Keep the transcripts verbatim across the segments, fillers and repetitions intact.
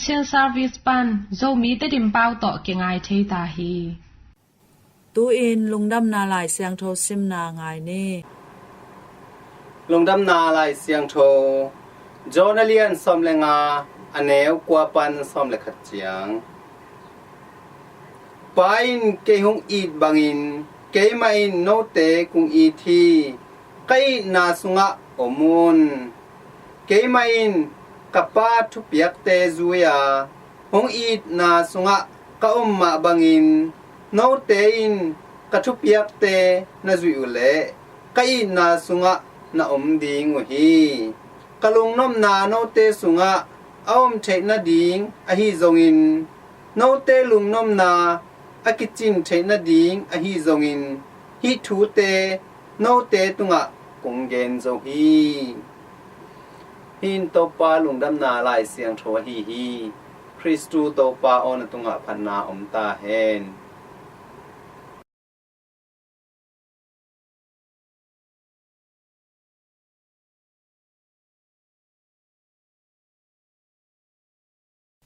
Mission Service pan Zomi Tedim pau tawh kingai thei ta hi. Tu-in Lungdamna Lai Siangtho simna ngai ni. Lungdamna Lai Siangtho, John a lian sawm le nga, a neu kua pan sawm le khat ciang. Pa in kei hong it bangin keimah in note kong it hi. Ka itna sungah om un. Keimah in ka Pa thupiakte zui a, hong itna sungah ka om mah bangin note in ka thupiakte na zuih uh leh ka itna sungah na om ding uh hi. Ka lungnopna note sungah a om theih nading ahi zongin, note lungnopna a kicin theih nading ahi zongin, hih thute note tungah kong gen zo hi. Hih in Topa Lungdamna Lai Siangtho ahi hi. Khristu Topa aw, na tungah phatna om ta hen.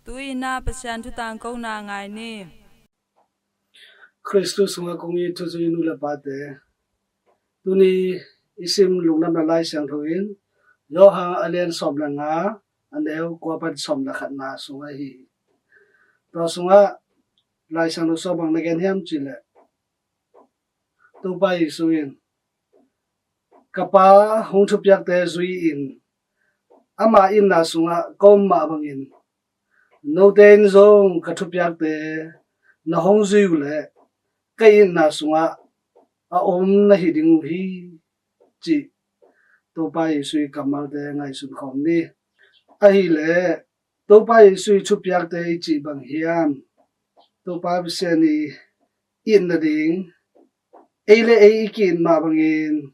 Tu-in ah Pasian thu tangkona ngai ni. Khristu sungah kong it thuzui nu le pate, tuni i sim Lungdamna Lai Siangtho in Johan a lian sawm le nga, a neu kua pan sawm le khatna sung ahi hi. Tua sungah Lai Siangtho sung bang na gen hiam cih leh, Topa Jesu in, ka Pa hong thupiakte zui-in ama itna sungah ka om mah bangin note in zong ka thupiakte na hong zui uh leh ka itna sungah a om na hi ding uh hi, cih Topa Jesu i kammalte ngaihsun khawm ni. Ahih leh Topa Jesu i thupiakte i cih bang hiam? Topa Pasian i it nading, ei le ei i ki-it mah bangin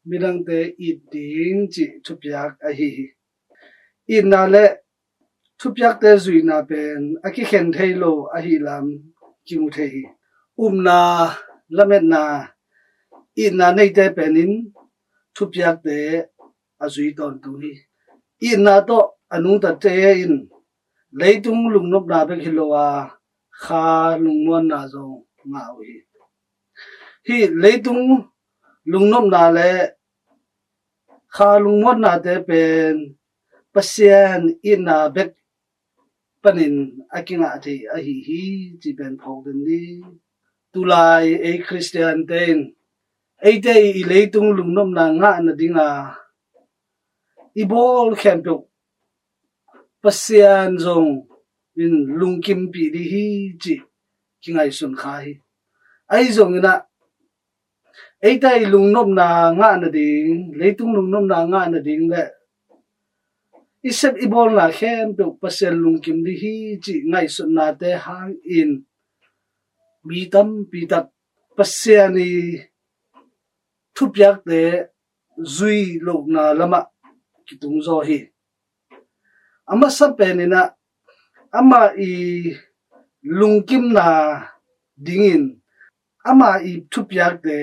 midangte it ding cih thupiak ahi hi. Itna le thupiakte zuihna pen a kikhen thei lo ahih lam kimu thei hi. Upna, lametna, itna neite pen in thupiakte a zui tawntung hi. Itna tawh a nungtate in leitung lungnopna bek hi lo a, kha lungmuanna zong ngah uh hi. Hih leitung lungnopna le kha lungmuannate pen Pasian itna bek panin a kingah thei ahi hi, cih pen phawk den ni. Tulai ei Khristiante in eite i leitung lungnopna ngah nadinga i bawl khempeuh Pasian zong in lungkimpih ding hi, cih kingaihsun kha hi. Ahi zongin ah eite i lungnopna ngah nading, leitung lungnopna ngah nading le i sep i bawlna khempeuh Pasian lungkim ding hi, cih ngaihsutnate hangin mi tampi tak Pasian i thupiakte zui lohna lamah kitung zaw hi. A masa pen in ah amah i lungkimna dingin amah i thupiakte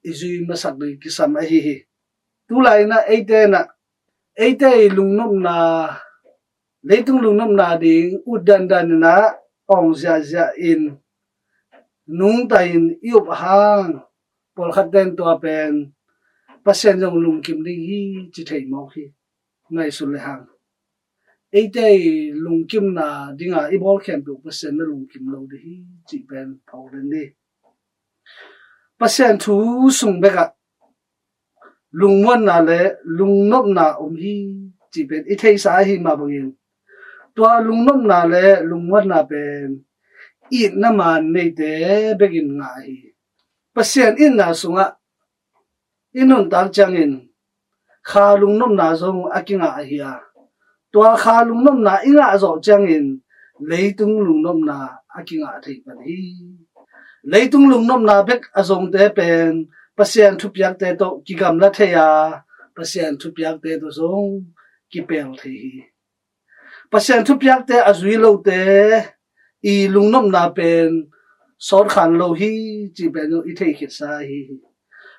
i zui masak ding kisam ahi hi. Tulai in ah eite in ah eite i lungnopna, leitung lungnopna ding ut dandan in ah awng ziahziah in nungta in i up hang, pawlkhat ten tua pen Pasian zong lungkim ding hi, ci thei mawk hi. Ngaihsun le hang, eite i lungkimna dinga i bawl khempeuh Pasian na lungkim lo ding hi, cih pen phawk den ni. Pasian thu sung bekah lungmuanna le lungnopna om hi, cih pen i theisa ahi mah bangin tua lungnopna le lungmuanna pen itna maan neite bekin ngah hi. Pasian itna sungah i nuntak ciangin kha lungnopna zong a kingah ahi a, tua kha lungnopna i ngah zawh ciangin leitung lungnopna a kingah thei pan hi. Leitung lungnopna bek a zongte pen Pasian thupiakte tawh kigamla thei a, Pasian thupiakte tawh zong kipel thei hi. Pasian thupiakte a zui lote i lungnopna pen sawtkhan lo hi, cih pen i thei khitsa ahi hi.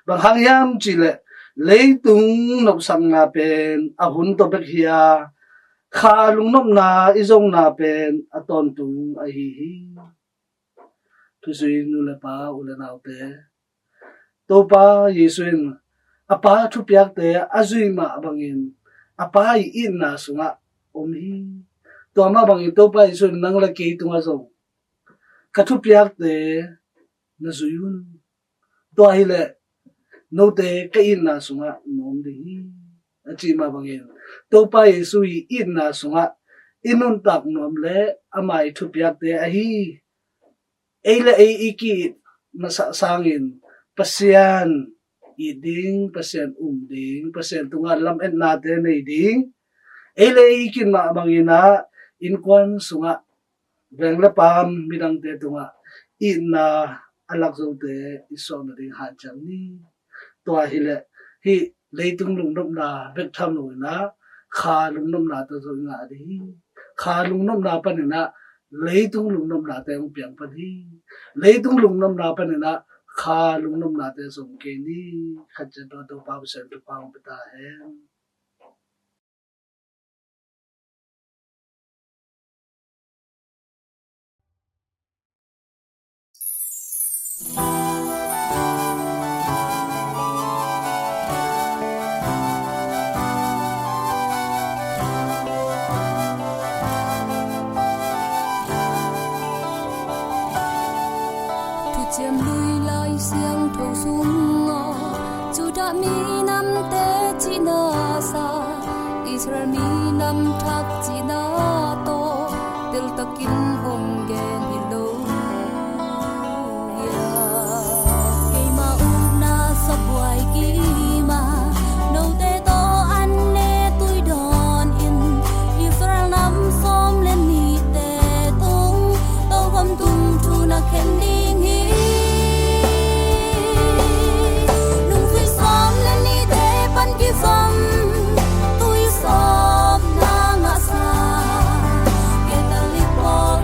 Bang hang hiam cih leh leitung nopsakna pen a hun tawh bek hi a, Kha lungnopna i zongna pen a tawntung ahi hi. Thuzui nu le pa, u le naute, Topa Jesu in a Pa thupiakte a zui mah bangin a Pa i itna sungah om hi. Tua mah bangin Topa Jesu in nang le kei tungah zong ka thupiakte na zui un. Tua hileh note ka itna sungah na om ding hi, a ci mah bangin Topa Jesu i itna sungah i nuntak nuam le ama i thupiakte ahi, ei le ei i ki-it masa sangin Pasian it ding, Pasian um ding, Pasian tungah lametnate nei ding, ei le ei i ki-it mah bangin ah innkuan sungah veng le paam midangte tungah itna a lak zote i suah nading hanciam ni. Tua hileh hih leitung lungnopna bek tham loin ah kha lungnopna tawh zong i ngah ding hi. Kha lungnopna panin ah leitung lungnopnate hong piang pan hi. Leitung lungnopna panin ah kha lungnopnate zong kei ni. Khat ciat Topa Pasian thupha hong pia ta hen. Thuciam Lui Lai Siangtho sungah Judah minamte cihna sa, Israel minam thak cihna tawh teltakin hong gen hi lo hia? Keima ukna sabuai kima, note tawh an ne tui dawn in, Israel nam sawm le nihte tung, tokhom tung thu na khen ding hi. Nungzui sawm le nihte pan kizom, tui sawm na ngahsa, Catholic pawl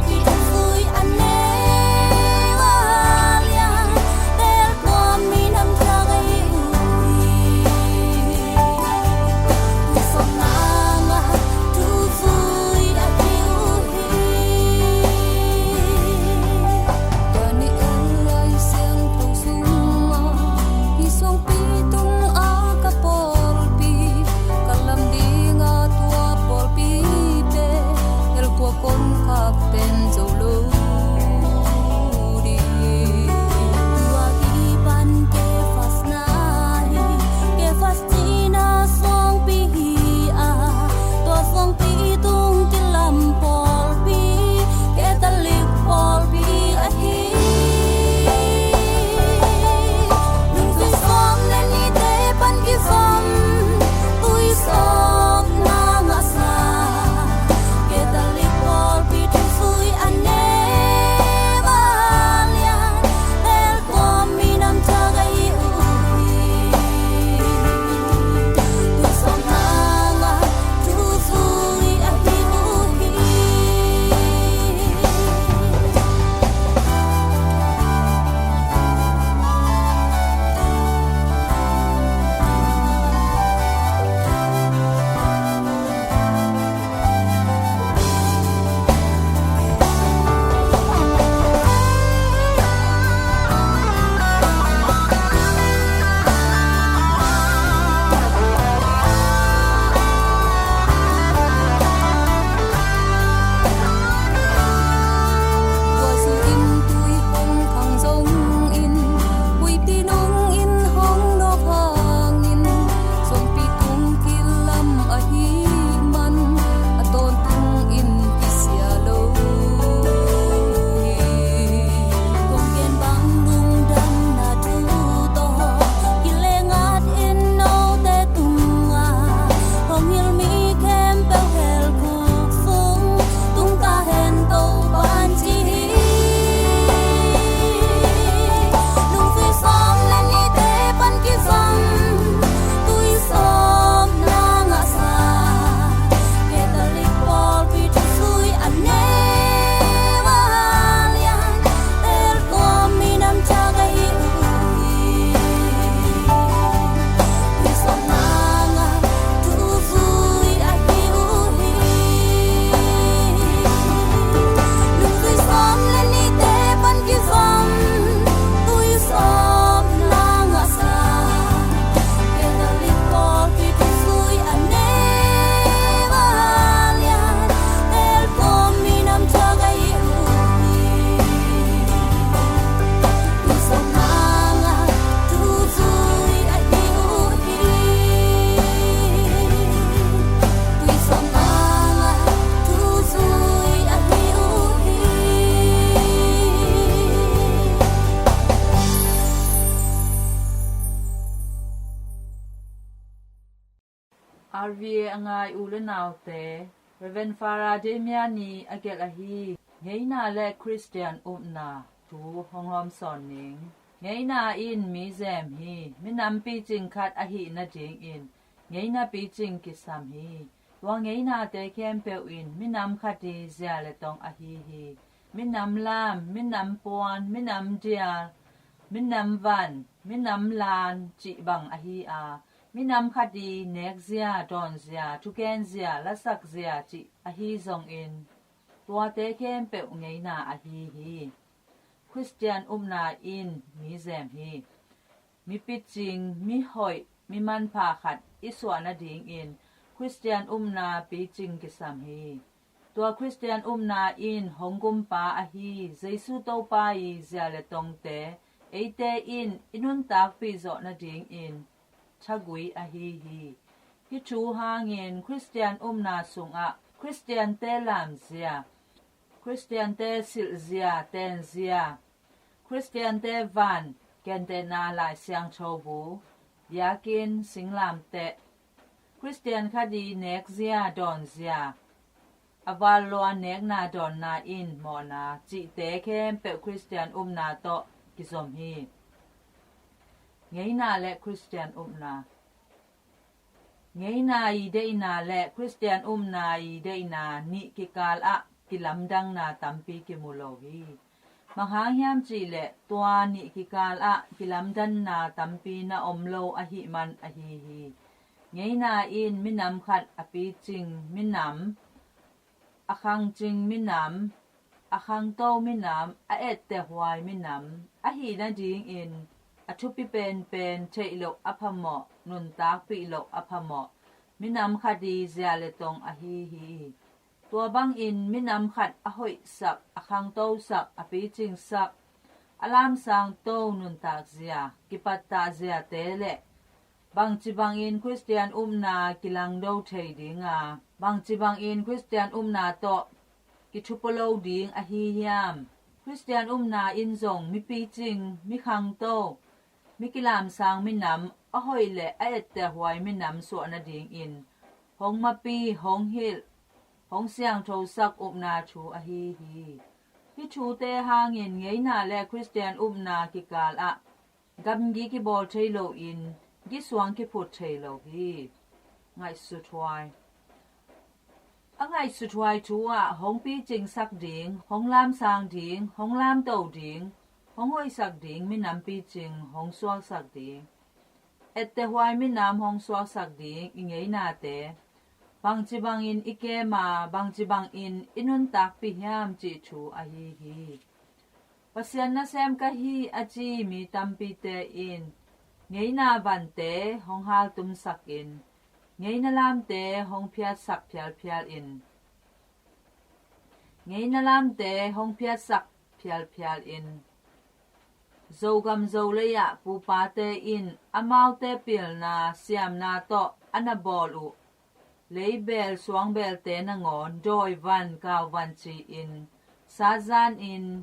R V A a ngai u le naute, Reverend Father Damian i a gelh ahi ngeina le Khristian upna thu hong hawmsawn ning. Ngeina in mi zem hi. Minam picing khat ahih nadingin ngeina picing kisam hi. Tua ngeinate khempeuh in minam khat i zia le tong ahi hi. Minam lam, minam puan, minam dial, minam van, minam lan cih bang ahi a, minam khat i nekzia, dawnzia, thukenzia, lasakzia cih ahi zongin tuate khempeuh ngeina ahi hi. Khristian upna in mi zem hi. Mi picing, mi hoih, mi manpha khat i suah nadingin Khristian upna picing kisam hi. Tua Khristian upna in hong gumpa ahi Jesu Topa i zia le tongte eite in i nuntakpih zawh nadingin thagui ahi hi. Hih thu hangin Khristian upna sungah Khristiante lamzia, Khristiante silhzia, tenzia, Khristiante van, gentehna Lai Siangtho bu, biakinn, singlamteh, Khristian khat i nekzia, dawnzia, a val lua nekna dawnna in mawhna cihte khempeuh Khristian upna tawh kizom hi. Ngeina le Khristian upna. Ngeina i deihna le Khristian upna i deihna nih kikal ah kilamdanna tampi kimu lo hi. Bang hang hiam cihleh tua nih kikal ah kilamdanna tampi na om lo ahih man ahi hi. Ngeina in minam khat a picing minam, a khangcing minam, a khangto minam, a ettehuai minam ahih nadingin a thupi penpen theih loh a phamawh, nuntakpih loh a phamawh minam khat i zia le tong ahi hi. Tua bangin minam khat a hoihsak, a khangtosak, a picingsak, a lamsangto nuntakzia, kipattahziate le bangci bangin Khristian upna kilangdo thei dinga, bangci bangin Khristian upna tawh kithupolo ding ahi hiam? Khristian upna in zong mi picing, mi khangto, mi kilamsang minam, a hoih le a ettehuai minam suah nadingin hong mapi, hong hilh, hong siangthosak upna thu ahi hi. Hih thute hangin ngeina le Khristian upna kikal ah gamgi kibawl thei loin gisuang kiphut thei lo hi. Ngaihsuthuai. A ngaihsuthuai thu ah hong picingsak ding, hong lamsang ding, hong lamto ding, hong hoihsak ding minam picing hong suaksak ding, ettehuai minam hong suaksak ding i ngeinate bangci bangin i kem a, bangci bangin i nuntakpih hiam cih thu ahi hi. Pasian nasem ka hi a ci mi tampite in ngeina vante hong haltumsakin, ngeina lamte hong phiatsak phialphialin, ngeina lamte hong phiatsak phialphialin, Zogam Zolei ah pupate in amaute pilna siamna tawh a na bawl uh leibel suangbelte nangawn dawivan kauvan ci-in satzanin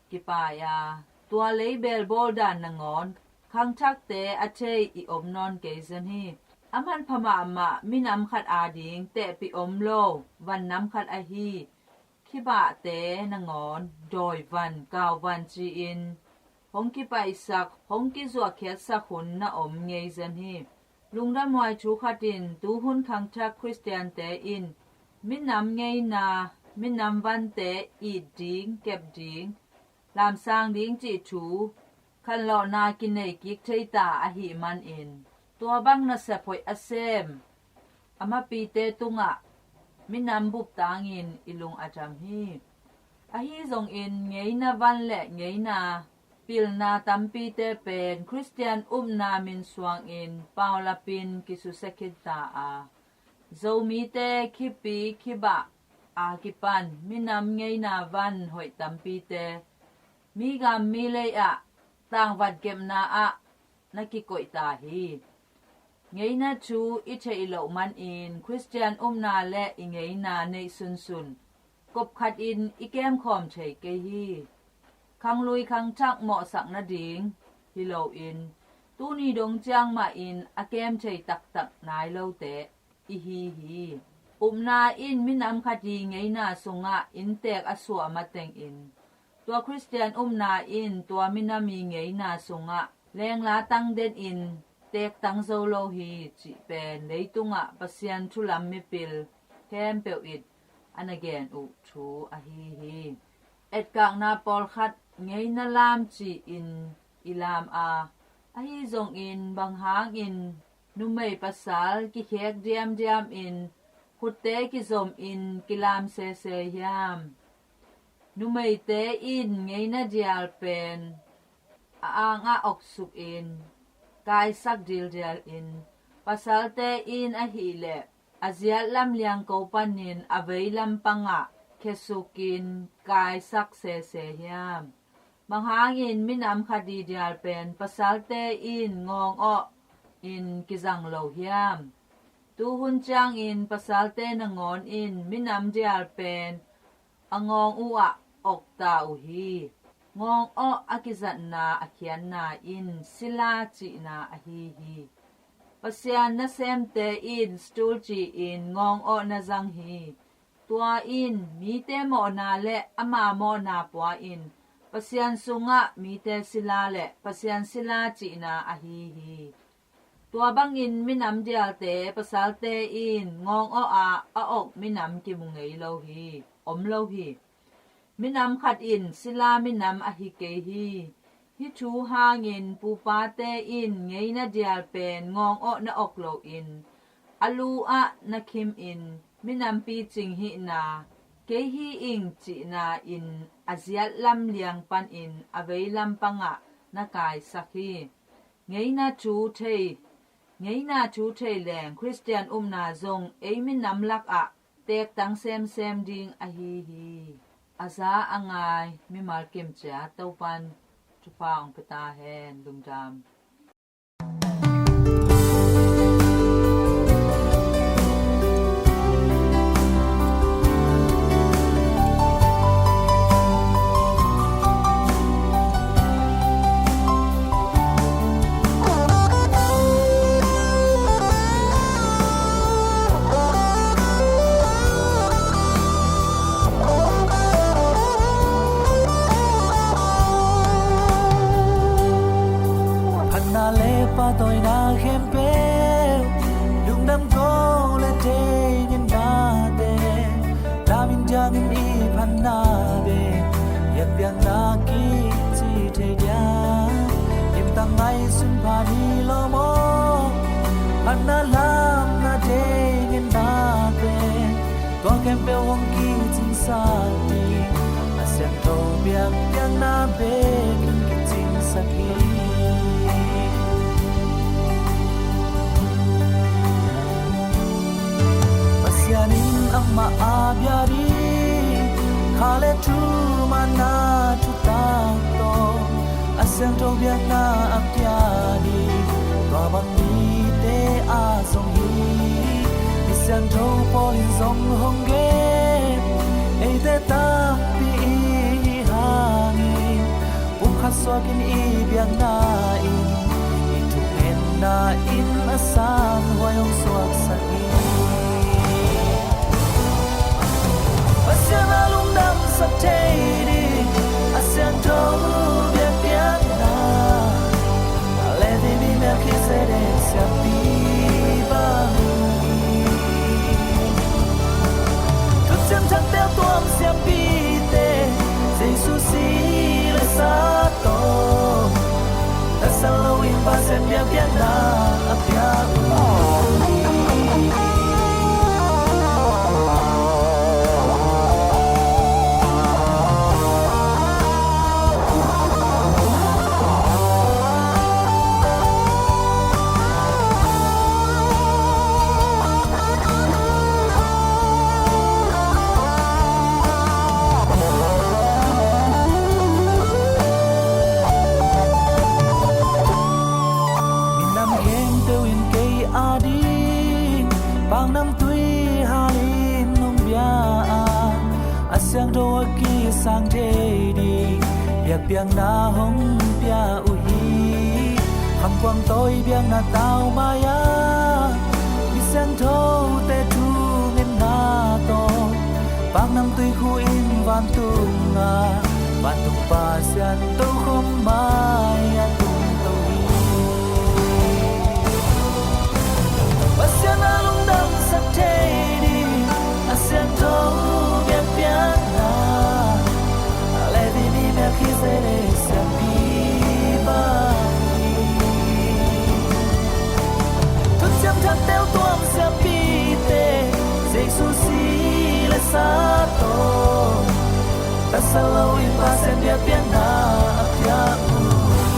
kipai a, tua leibel bawldan nangawn khangthakte a thei i om nawn kei zen hi. A manpha mahmah minam khat ading tehpih om lo vannam khat ahi khibahte nangawn dawivan kauvan ci-in hong kipaihsak, hong kizuahkhiatsak hun na om ngei zen hi. Lungdamhuai thu khat in tuhun khangthak Khristiante in minam ngeina, minam vante it ding, kep ding, lamsang ding cih thu khanlawhna kinei kik thei ta ahih manin tua bang nasep hoih a sem a mapite tungah minam buptangin i lung a dam hi. Ahi zongin ngeina van le ngeina pilna tampite pen Khristian upna min suangin paulapin kisusia khit ta a, Zomite khipi khibah a kipan minam ngeina van hoih tampite migam milei ah tangvat kepna ah na kikoih ta hi. Ngeina thu i theih loh manin Khristian upna le i ngeina neih sunsun kopkhatin i kemkhawm thei kei hi. Khanglui khangthak mawhsak nading hi loin tuni dong ciang mahin a kem thei taktak nai lote ihi hi. Upna in minam khat i ngeina sungah inntek a suah matengin tua Khristian upna in tua minam i ngeina sungah lengla tang denin teektang zo lo hi cih pen leitungah Pasian thu lam mipil khempeuh in a na gen uh thu ahi hi. Etkakna pawlkhat ngeina lam ci-in i lam a, ahi zongin bang hangin numei pasal kikhek diamdiamin khutte kizomin kilam sese hiam? Numeite in ngeina dial pen a angah oksukin kaisak dildialin, pasalte in ahileh a ziat lam liangko panin a veilam pangah khesukin kaisak sese hiam? Bang hangin minam khat i dial pen pasalte in ngawng awh in kizang lo hiam? Tuhun ciangin pasalte nangawn in minam dial pen a ngawng uh ah awkta uh hi. Ngawng awh a kizatna a khiatna in sila cihna ahi hi. Pasian nasemte in stool ci-in ngawng awh na zang hi. Tua in mite mawhna le ama mawhna pua-in Pasian sungah mite sila le Pasian sila cihna ahi hi. Tua bangin minam dialte pasalte in ngawng awh a a ok minam kimu ngei lo hi, om lo hi. Minam khat in sila minam ahi kei hi. Hih thu hangin pupate in ngeina dial pen ngawng awh na ok loin a lu ah na khimin minam picing hihna, kei hi ing cihna in a ziat lam liang panin a veilam pangah na kaisak hi. Ngeina thu thei, ngeina thu thei leng Khristian upna zong ei minam lakah teektang semsem ding ahi hi. A za a ngai mimal kim ciat Topan thupha hong pia ta hen. Lungdam. Phatna le pahtawina khempeuh, lungdam ko le thei nginate, lam in diangin i phatna bek biakpiakna kici thei dia. Limtang ngaihsun pha ni lo maw? Phatna lamna thei nginate, tua khempeuh hong kicingsak ding, a siangtho biakpiakna bekin kicingsak hi. Pasian in amah a bia ding kha le thumanna thutak tawh a siangtho biakna a pia ding, tua bang mite a zong hi. Mi siangtho pawl in zong hong gen, eite tampi i hih hangin pumkhat suakin i biakna in, i thungetna in a sanghuai hong suaksak hi. Pasian a lungdamsak thei ding a siangtho biakpiakna, Levi mi Melkhizedek siampi bang hi. Thuciam Thak tel tuam siampite, Jesu si le sa tawh tatsat loin Pasian biakpiakna a pia uh hi. Minam khempeuh in kei ading paknamtui halin hong bia a, a siangtho a kisang thei ding biakpiakna hong pia uh hi. Khamkuang tawi biakna tau mai-a mi siangtho Tuikhu in vantungah vantung Pasian tokhom mai-ah tungto hi. Pasian a lungdamsak thei ding a siangtho biakpiakna, Levi mi Melkhizedek siampi bang hi. Thuciam Thak teutuam siampite, Jesu si le sa tawh tasal loin Pasian biakpiakna a piak uh hi.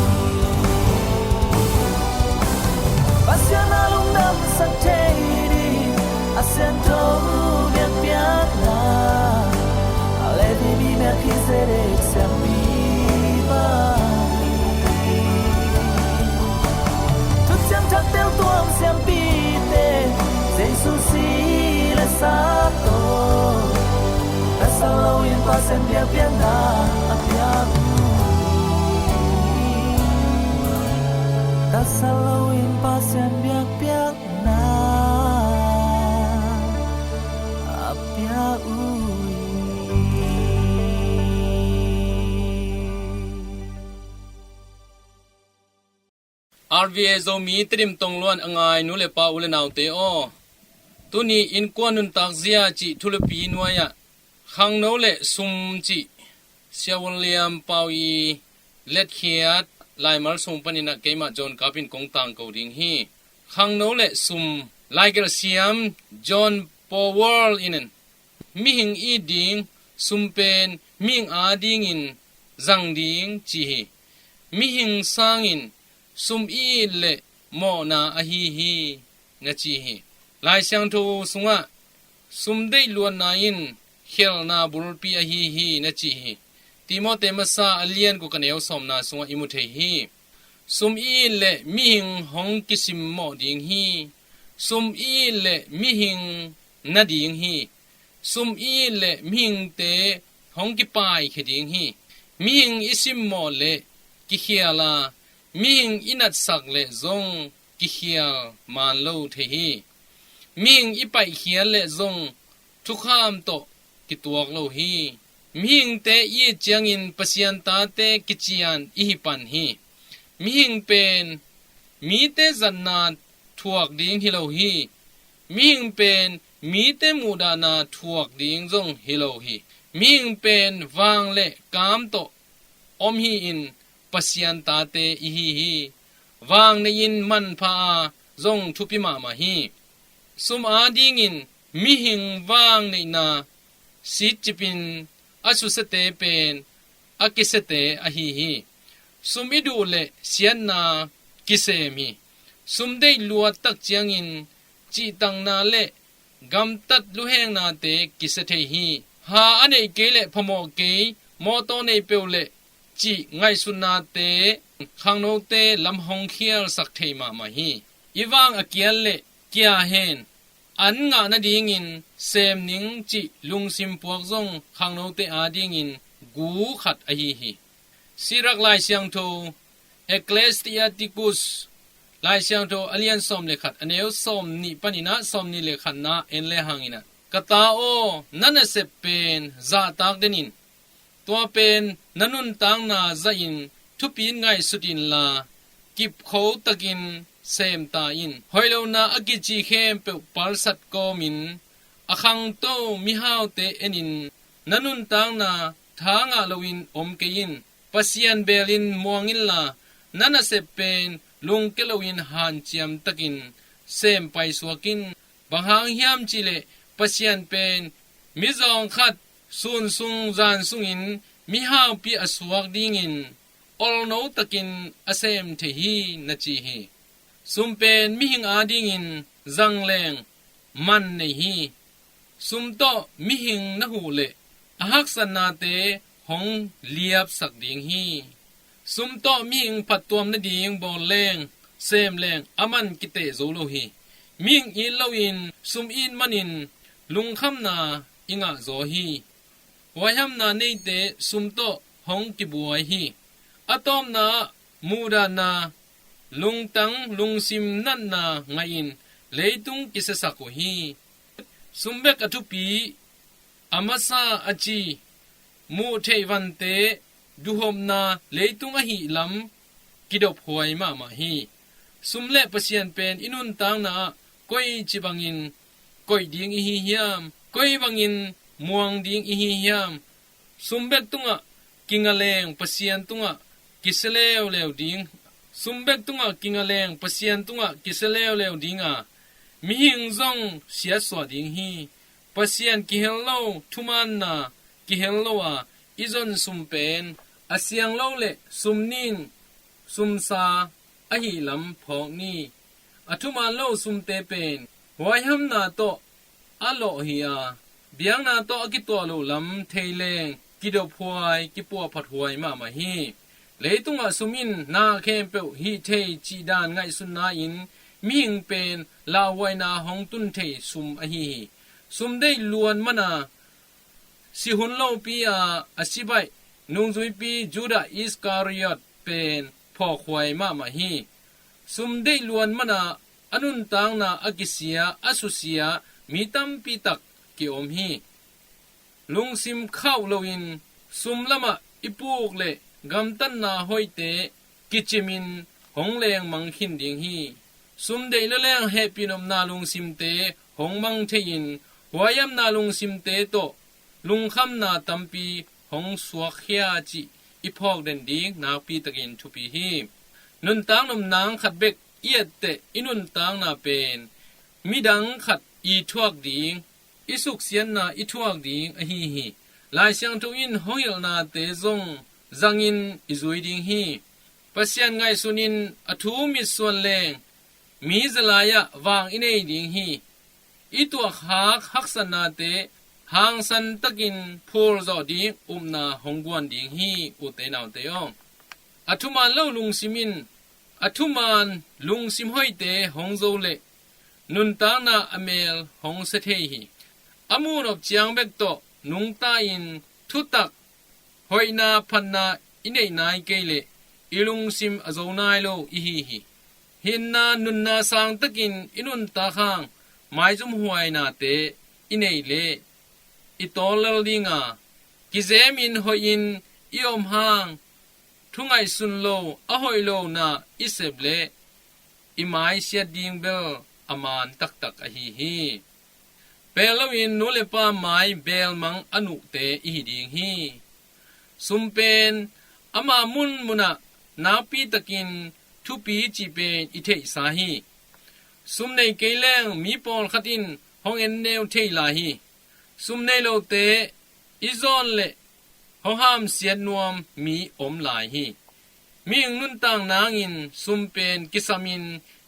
Pasian a lungdamsak thei ding a siangtho biakpiakna, Levi mi Melkhizedek siampi bang hi. Thuciam Thak teutuam siampite, Jesu si le sa tawh tasal loin Pasian biakpiakna a piak uh hi. Tasal loin Pasian biakpiakna a piak uh hi. R V A Zomi Tedim tongluan a ngai nu le pa, u le naute aw, tuni innkuan nuntak zia cih thulupi nuai-ah Khangno le Sum cih Sia Uan Liam Pau i letkhiat laimal sung paninah keimah John Kap in kong tangko ding hi. Khangno le Sum. Laigelh siam John Powell in mihing it ding sum pen mihing adingin zang ding ci hi. Mihing sangin sum it le mawhna ahi hi, na ci hi. Lai Siangtho sungah sum deihluatna in khialhna bulpi ahi hi, na ci hi. Timote masa a lian guk a neu sawmna sungah i mu thei hi. Sum it le mihing hong kisimmawh ding hi. Sum it le mihing na ding hi. Sum it le mihingte hong kipaikhia ding hi. Mihing i simmawh le kikhial a, mihing i natsak le zong kikhial maan lo thei hi. Mihing i paihkhiat le zong thukham tawh kituak lo hi. Mihingte i it ciangin Pasian tate kician i hi pan hi. Mihing pen mite zatna thuak ding hi lo hi. Mihing pen mite muhdahna thuak ding zong hi lo hi. Mihing pen vang le kam tawh om hi-in Pasian tate i hi hi. Vang nei-in manpha a zong thupi mahmah hi. Sum adingin mihing vang neihna sitcipin a susiate pen a kisiate ahi hi. Sum i duh le siatna kisem hi. Sum deih luat tak ciangin cihtakna le gamtat luhengnate kisia thei hi. Ha a neih kei le phamawh kei, mawtaw nei peuh le cih ngaihsutnate khangnote lam hong khialsak thei mahmah hi. I vang a kial le kia hen, an ngah nadingin sem ning cih lungsim puak zong khangnote adingin gu khat ahi hi. Sirak Lai Siangtho, Ecclesiasticus, Lai Siangtho a lian sawm le khat, a neu sawm nih paninah sawm nih le khatna en le hanginah, ka ta aw, na nasep pen zahtak denin, tua pen na nuntakna zahin thupin ngaihsut inla, kipkho takin sem ta in. Hoihlona a kici khempeuh palsat kawmin a khangto mihaute enin, na nuntakna tha ngah loin om kei in. Pasian belin muang inla, na nasep pen lungke loin hanciam takin sem paisuak in. Bang hang hiam cihleh Pasian pen mizawng khat sun sung zan sungin mihaupi a suak dingin olno takin a sem thei hi, na ci hi. Sum pen mihing adingin zangleng man nei hi. Sum tawh mihing na huh leh a haksatnate hong liapsak ding hi. Sum tawh mihing phattuam nading bawl leng, sem leng a man kiteh zo lo hi. Mihing it loin sum it manin lungkhamna i ngah zaw hi. Huaihamna neite sum tawh hong kibuai hi. A tawpna ah muhdahna, lungtang lungsim natna ngaihin leitung kisiasak uh hi. Sum bek a thupi A masa a ci muh theih vante duhhopna leitung ahih lam kidophuai mahmah hi. Sum le Pasian pen i nuntakna ah koi ci bangin koih ding i hi hiam? Koi bangin muang ding i hi hiam? Sum bek tungah kingaleng Pasian tungah kisia leuleu ding. Sum bek tungah kingaleng Pasian tungah kisia leuleu ding a, mihing zong siatsuah ding hi. Pasian kihel lo, thumaanna kihel lo a i zon sum pen a siang lo le sum nin sumsa ahih lam phawk ni. A thumaan lo sumte pen huaihamna tawh a lawh hi a, biakna tawh a kituah loh lam thei leng kidophuai, kipuahphat huai mahmah hi. Leitungah sum in na khempeuh hih thei cih dan ngaihsutna in mihing pen lauhuaina hong tun thei sum ahi hi. Sum deih luan mana si hun lopi a a si baih nungzuipi Judah Iskariot pen phawkhuai mahmah hi. Sum deih luan mana a nuntakna a kisia, a susia mi tampi tak kiom hi. Lungsim khauh loin sum lamah i puk le gamtatna hoihte kicimin hong lengmang khin ding hi. Sum deih lua leng hehpih nopna lungsimte hong mang thei-in huaihamna lungsimte tawh lungkhamna tampi hong suakkhia cih i phawk den ding nakpi takin thupi hi. Nuntak nop nang khat bek i etteh i nuntakna pen midang khat i thuak ding, i suksiatna i thuak ding ahi hi. Lai Siangtho in hong hilhnate zong zangin i zui ding hi. Pasian ngaihsunin a thu mitsuan leng mi zalai-ah vang i nei ding hi. I tuakhak haksatnate hangsan takin phulzawh ding upna hong guan ding hi. Ute naute aw, a thumaan lo lungsim in a thumaan lungsim hoihte hong zo leh nuntakna a mel hong sia thei hi. A muhnop ciang bek tawh nungta-in thutak hoihna phatna i neih nai kei leh i lungsim a zo nai lo i hi hi. Hinna nunna sang takin i nuntak hang maizum huainate i neih leh i tawl lel ding a, kizemin hoihin i om hang thu ngaihsun lo a hoih lona i sep leh i mai siat ding bel a man taktak ahi hi. Pel loin nu le pa mai belmang a nuhte i hi ding hi. Sum pen ama munmunah nakpi takin thupi cih pen i theihsa hi. Sum nei kei leng mi pawlkhat in hong en neu thei lai hi. Sum nei lote i zawn leh hong hamsiat nuam mi om lai hi. Mihing nuntak nangin sum pen kisamin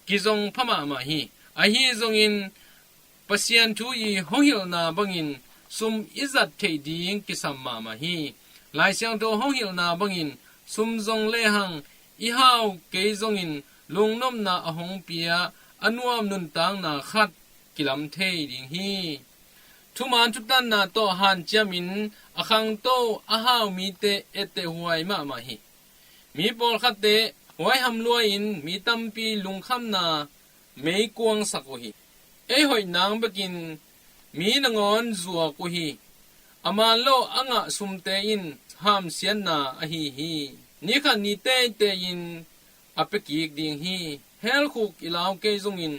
kizong pha mahmah hi. Ahi zongin Pasian thu i hong hilhna bangin sum i zat theih ding kisam mahmah hi. Lai Siangtho hong hilhna bangin sum zong lehang i hau kei zongin lungnopna a hong pia a nuam nuntakna khat kilam thei ding hi. Thuman thutanna tawh hanciamin a khangto a hau mite etteh huai mahmah hi. Mi pawlkhatte huaiham lua-in mi tampi lungkhamna meikuangsak uh hi. Ei hoih nang bekin mi nangawn zuak uh hi. A man lo a ngah sumte in hamsiatna ahi hi. Ni khat ni teitei-in a pia kik ding hi. Helkhuk i lau kei zongin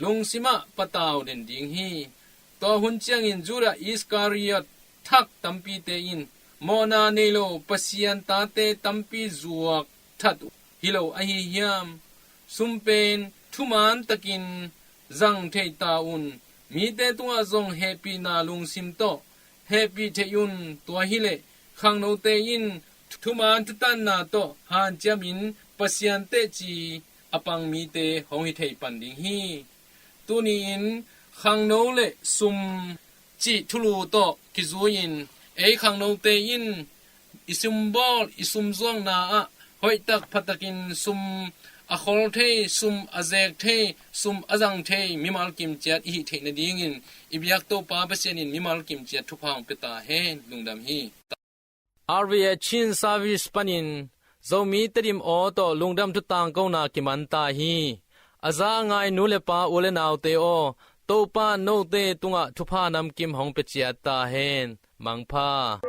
lungsimah patau den ding hi. Tua hun ciangin Judah Iskariot thak tampite in mawhna nei lo Pasian tate tampi zuak that uh hi lo ahi hiam? Sum pen thuman takin zang theih ta un. Mite tungah zong hehpihna lungsim tawh hehpih theih un. Tua hileh khangnote in thuman thutanna tawh hanciamin Pasian teci a pang mite hong hi thei pan ding hi. Tuni-in khangno le sum cih thulu tawh kizui-in ei khangnote in i sumbawl i sumzuakna ah hoihtak phatakin sum a khol thei, sum a zek thei, sum a zang thei mimal kimciat i hih theih nadingin i biak Topa Pasian in mimal kimciat thupha hong pia ta hen. Lungdam hi. R V A Chin Service panin Zomi Tedim aw tawh lungdam thu tangkona kiman ta hi. A za a ngai nu le pa, u le naute aw, Topa in note tungah thupha namkim hong pia ciat ta hen. Mangpha.